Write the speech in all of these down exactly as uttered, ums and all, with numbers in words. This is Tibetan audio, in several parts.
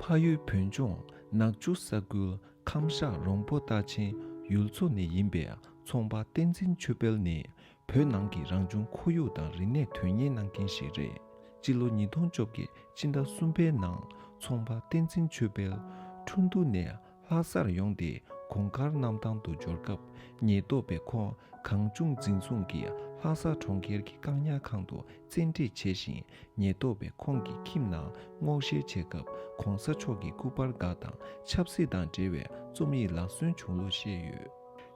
ཕ་ཡུལ་བོད་ལྗོངས་ནག་ཆུ་ས་ཁུལ་ཁམས་ཤག་རོང་པོ་རྟ་ཆེན་ཡུལ་ཚོ་ནས་ཡིན་པའི་ཚོང་པ་བསྟན་འཛིན་ཆོས་འཕེལ་ནི། བོད་ནང་གི་རང་བྱུང་ཁོར་ཡུག་དང་རིག་གནས་དོན་གཉེར་གནང་མཁན་ཞིག་རེད། སྤྱི་ལོ་ཉིས་སྟོང་བཅོ་བརྒྱད་ཕྱི་ཟླ་གསུམ་པའི་ནང་ཚོང་པ་བསྟན་འཛིན་ཆོས་འཕེལ་ཁྲུན་ཏུ་ནས་ལྷ་སར་ཡོང་སྟེ་གོང་དཀར་གནམ་ཐང་དུ་འབྱོར་སྐབས། ཉེན་རྟོག་པས་ཁོང་གང་བྱུང་འཛིན་བཟུང་གིས་ལྷ་ས་གྲོང་ཁྱེར་གྱི་བཀག་ཉར་ཁང་དུ་བཙན་ཁྲིད་བྱས་ཤིང་། ཉེན་རྟོག་པས་ཁོང་གི་ཁྱིམ་ནང་སྔོག་བཤེར་བྱེད་སྐབས། གོང་ས་མཆོག་གི་སྐུ་པར་འགའ་དང་ཆབ་སྲིད་དང་འབྲེལ་བའི་རྩོམ་ཡིག་ལག་སོན་བྱུང་ལུགས་བཤད་ཡོད།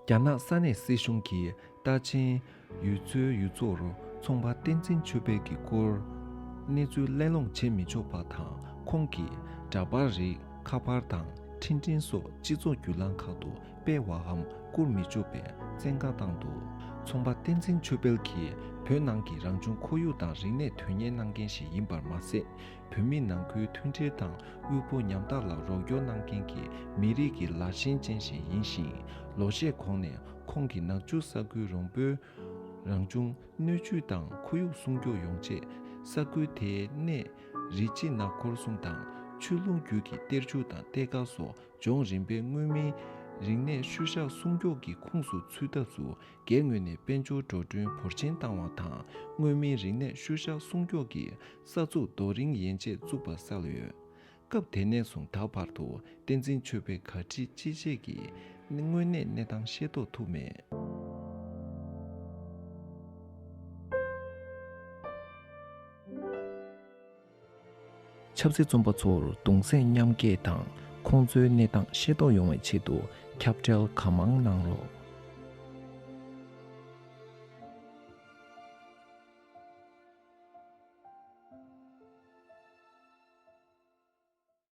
རྒྱ་ནག་ས་གནས་སྲིད་གཞུང་གིས་རྟ་ཆེན་ཡུལ་ཚོའི་ཡུལ་ཚོར་ཚོང་པ་བསྟན་འཛིན་ཆོས་འཕེལ་གྱི་སྐོར་གནས་ཚུལ་གླེང་སློང་བྱེད་མི་ཆོག་པ་དང་། ཁོང་གི་འདྲ་པར་རིགས་ཁ་པར་དང་འཕྲིན་ཕྲན་སོགས་སྤྱི་ཚོགས་བརྒྱུད་ལམ་ཁག་ཏུ་སྤེལ་བའམ་བསྐུར་མི་ཆོག་པའི་བཙན་བཀའ་བཏང་འདུག་ཚོང་པ་བསྟན་འཛིན་ཆོས་འཕེལ་གྱིས་བོད་ནང་གི་རང་བྱུང་ཁོར་ཡུག་དང་རིག་གནས་དོན་གཉེར་གནང་མཁན་ཞིག་ཡིན་པར་མ་ཟད། བོད་མི་ནང་ཁུལ་མཐུན་སྒྲིལ་དང་དབུལ་པོe་ཉམ་ཐག་ལ་རོགས་སྐྱོར་གནང་མཁན་གྱི་མི་རིགས་ཀྱི་ལ་ཞེན་ཅན་ཞིག་ཡིན་ཞིང་། ལོ་ཤས་གོང་ནས་ཁོང་གིས་ནག་ཆུ་ས་ཁུལ་རོང་པོའི་རང་བྱུང་སྣོད་བཅུད་དང་ཁོར་ཡུག་སྲུང་སྐྱོབ་ཡོང་ཆེད། ས་ཁུལ་དེའི་གནས་རི་སྤྱིའི་ནགས་འཁོར་གསུམ་དང་ཆུ་ཀླུང་རྒྱུད་ཀྱི་གཏེར་ཆུ་དང་གཏེར་ཁ་སོགས་ལྗོངས་རིམ་པའི་མངོན་མིན་རིག་གནས་ཤུལ་བཞག་སྲུང་སྐྱོབ་ཀྱི་ཁོངས་སུ་ཚུད་ཐབས་སུ། སྒེར་ངོས་ནས་དཔལ་འབྱོར་འགྲོ་གྲོན་འབོར་ཆེན་བཏང་བ་དང་། མངོན་མིན་རིག་གནས་ཤུལ་བཞག་སྲུང་སྐྱོབ་ཀྱི་ས་ཚུགས་རྡོ་རིང་ཡན་ཆད་བཙུགས་པ་གསལ་ཡོད། སྐབས་དེ་ནས་བཟུང་ད་བར་དུ་བསྟན་འཛིན་ཆོས་འཕེལ་ག་དྲིས་ཅི་བྱེད་ཀྱི་དངོས་གནས་གནས་སྟངས་ཤེས་རྟོགས་ཐུབ་མེད། ཆབ་སྲིད་བཙོན་པ་ཚོར་གདུང་སེམས་མཉམ་སྐྱེད་དང་ཁོང་ཚོའི་གནས་སྟངས་ཤེས་རྟོགས་ཡོང་བའི་ཆེད་དུ་ཁྱབ་བརྡལ་གང་མང་གནང་རོགས།